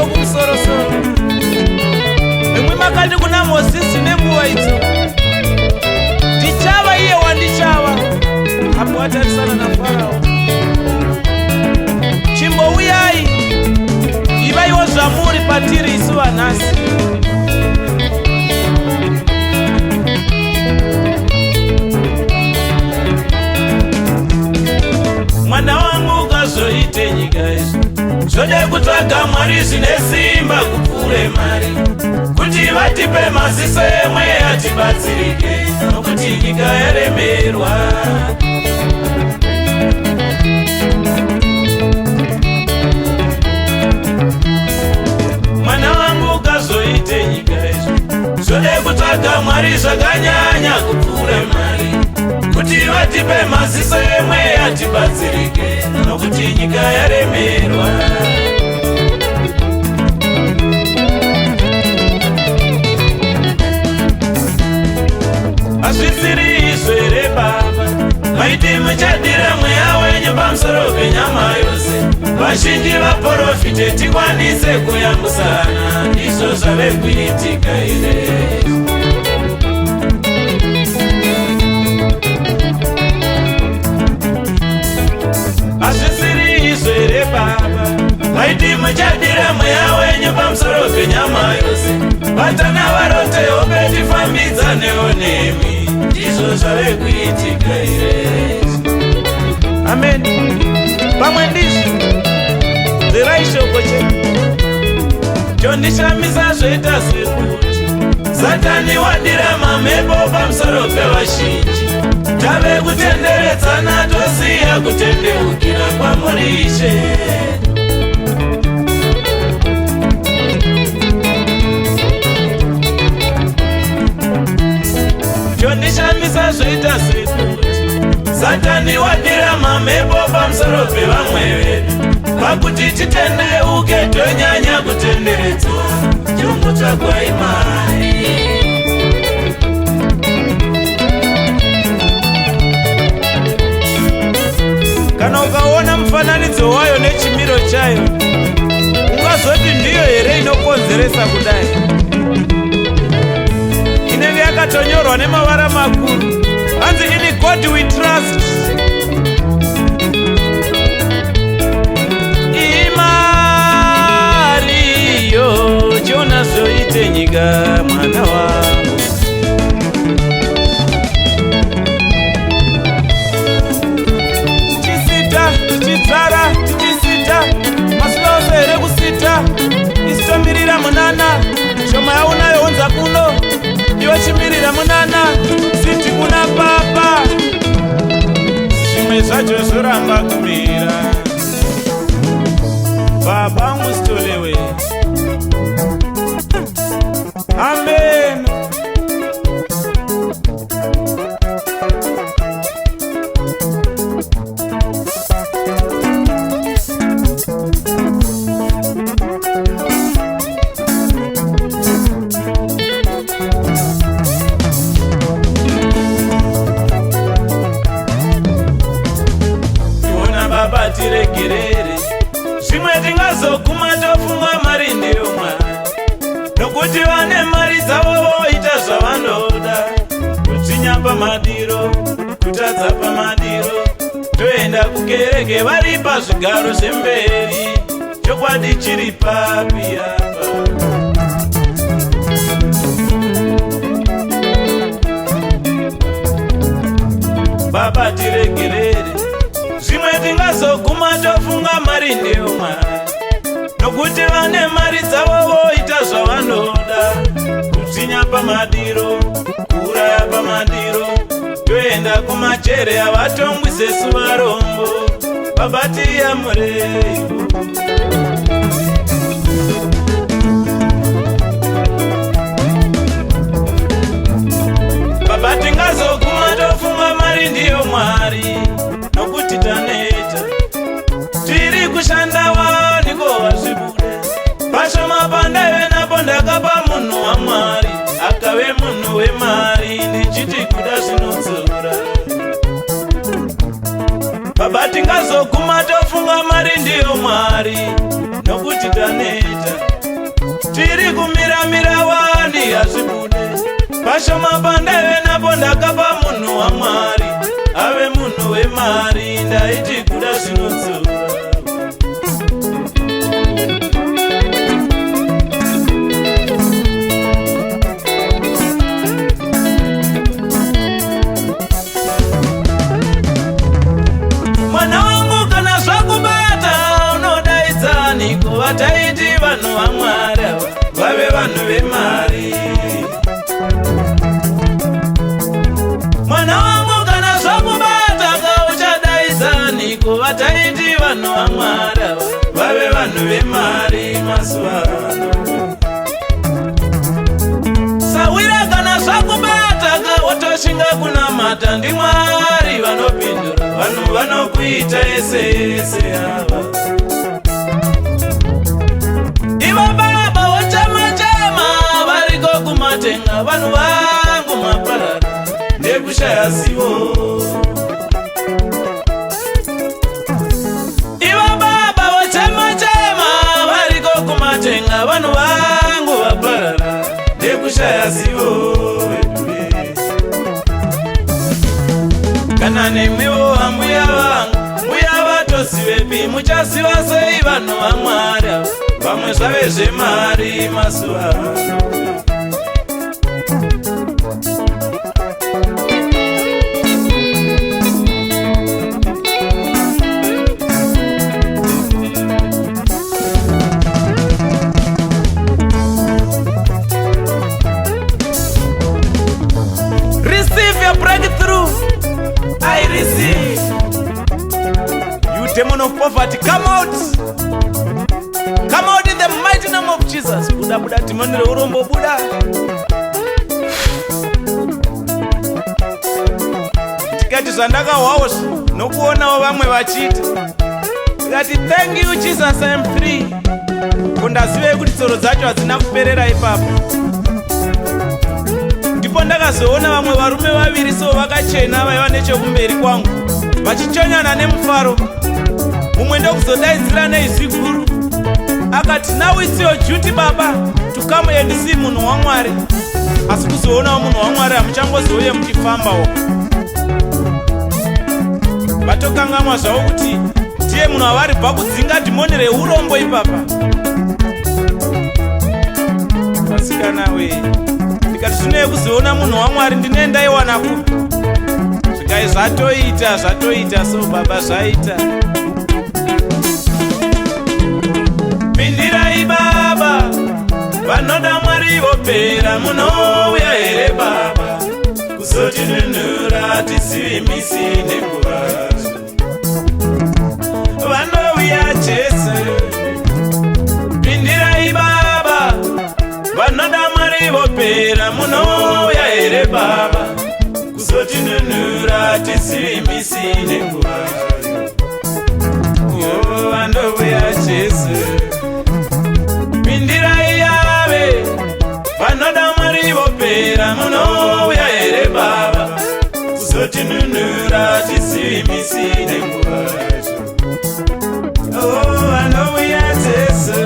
wokumusorosoro, imwi makati kuna Mozisi nenguva idzo, "Ndichava iye wandichava," apo atarisana naFarao. Chimbouyai, ivaiwo zvamuri patiri isu vanhasi. Mwana wangu, ukazoite nyika izvi, zvode kutsvaga Mwari zvine simba kupfuure mari, kuti vatipe maziso emweya tibatsirike, nokuti nyika yaremerwa. Mwana wangu, ukazoite nyika izvi, zvode kutsvaga Mwari zvakanyanya kupfuure mari, kuti vatipe maziso emweya tibatsirike, nokuti nyika yaremerwa. Hazvisiri izvo here, Baba? Maiti muchadira mweya wenyu pamusoro penyama yose, vazhinji vaprofite, tikwanise kuyambusana. Ndizvo zvave kuitika here? Hazvisiri izvo here, Baba? Maiti muchadira mweya wenyu pamusoro penyama yose, vatana varote hope, tifambidzanewo nemi. Ndizvo zvave kuitika here? Amen. Pamwe ndizvo. Zirai shoko chete. Chondishamisa, zvoita sekuti Satani wadira mamhepo pamusoro pevazhinji. Tave kutenderedzana, tosiya kutendeukira kwamuri, Ishe. Chondishamisa, zvoita sekuti Satani wadira mamhepo pamusoro pevamwe vedu, pakuti titendeuke tonyanya kutenderedzwa. Chungutsvagwa imari. Kana ukaona mufananidzo wayo nechimiro chayo, ungazoti ndiyo here inokonzeresa kudai? Inenge yakatonyorwa nemavara makuru, hanzi, "In God we trust." Imariyo, chiona zvoite nyika, mwana wangu. Tichisita, tichitsara, tichisita masuva ose here kusita? Isu tomirira munana. Shoma yaunayo unza kuno, iwe chimirira munana. Siti kuna papa, zvimwe zvacho zvoramba kumira. Baba musitolewe. Amen. Tiona, Baba, tiregerere. Zvimwe tingazoguma tofunga mari ndiyo Mwari, nokuti vane mari dzavo voita zvavanoda, kutsvinya pamadiro, kutadza pamadiro, toenda kukereke vari pazvigaro zvemberi. Chokwadi chiri papi apa? Baba, tiregerere. Zvimwe tingazoguma tofunga mari ndiyo Mwari, nokuti vane mari dzavo voita zvavanoda, kutsvinya pamadiro, kuuraya pamadiro, toenda kumachere, havatongwi sesu varombo. Baba, tiyamurei. Baba, tingazoguma tofunga mari ndiyo Mwari, nokuti taneta, tiri kushanda waniko wazvibude. Pashoma pandaive napo ndakapa munhu waMwari, akave munhu wemari, ndichiti kuda zvinodzora. Baba, tingazoguma tofunga mari ndiyo Mwari, nokuti taneta. Tiri kumiramira wani, hazvibude. Pashoma pandaive napo ndakapa munhu waMwari, ave munhu wemari. Ndaiti kuda zvinodzora. Mwana wangu, kana zvakubata unodaidzani kuva? Taiti vanhu vaMwari ava vave vanhu vemari. Mwana wangu, kana zvakubata kauchadaidzani kuva? Taiti vanhu vaMwari ava vave vanhu vemari mazuva ano. Sawira, kana zvakubata kawotoshinga kunamata, ndiMwari vanopindura. Vanhu vanokuita ese ese ava. Ivo baba vochema chema variko kumatenga, vanhu vangu maparara ndekushaya zivo. Ivo baba vochema chema variko kumatenga, vanhu vangu vaparara ndekushaya zivo. Kana nemiwo ambuya vangu, mbuya vatozivepi? Muchaziva sei vanhu vaMwari ava? Vamwe zvave zvemari mazuva ano. Receive your breakthrough. I receive. You demon of poverty, come out. Come out in the mighty name of Jesus. Buda, buda, demon reurombo, buda. Tikati zvandakahwawo nokuonawo vamwe vachiita, tikati, "Thank you, Jesus, I am free." Kundazivei kuti tsoro dzacho hadzina kuperera ipapo. Ndipo ndakazoona vamwe varume vaviri so vakachena vaiva nechekumberi kwangu vachichonyana nemufaro. Mumwe ndokuzodaidzira neizwi guru akati, "Now it's your duty, baba, to come and see munhu waMwari. Asi kuzoonawo munhu waMwari hamuchangozouye muchifambawo." Vatokangamwa zvavo kuti ndiye munhu avari bva kudzinga dhimoni reurombo ipapa. Vasikana we, ndikati zvineye kuzoona munhu waMwari ndine ndaiwana kupi? Zvikai zvatoita, zvatoita so baba, zvaita. Pindirai baba, vanoda Mwari vopera. Munouya here baba kuzotinunura? Tisivi misi nenguva, vanouya Jesu. Pindirai baba, vanoda Mwari vopera. Munouya here baba kuzotinunura? Tisivi misi nenguva, vanouya Jesu. Pindirai yave, vanoda Mwari vopera. Munouya here baba kuzotinunura? Tisivi misi nenguva, vanouya Jesu.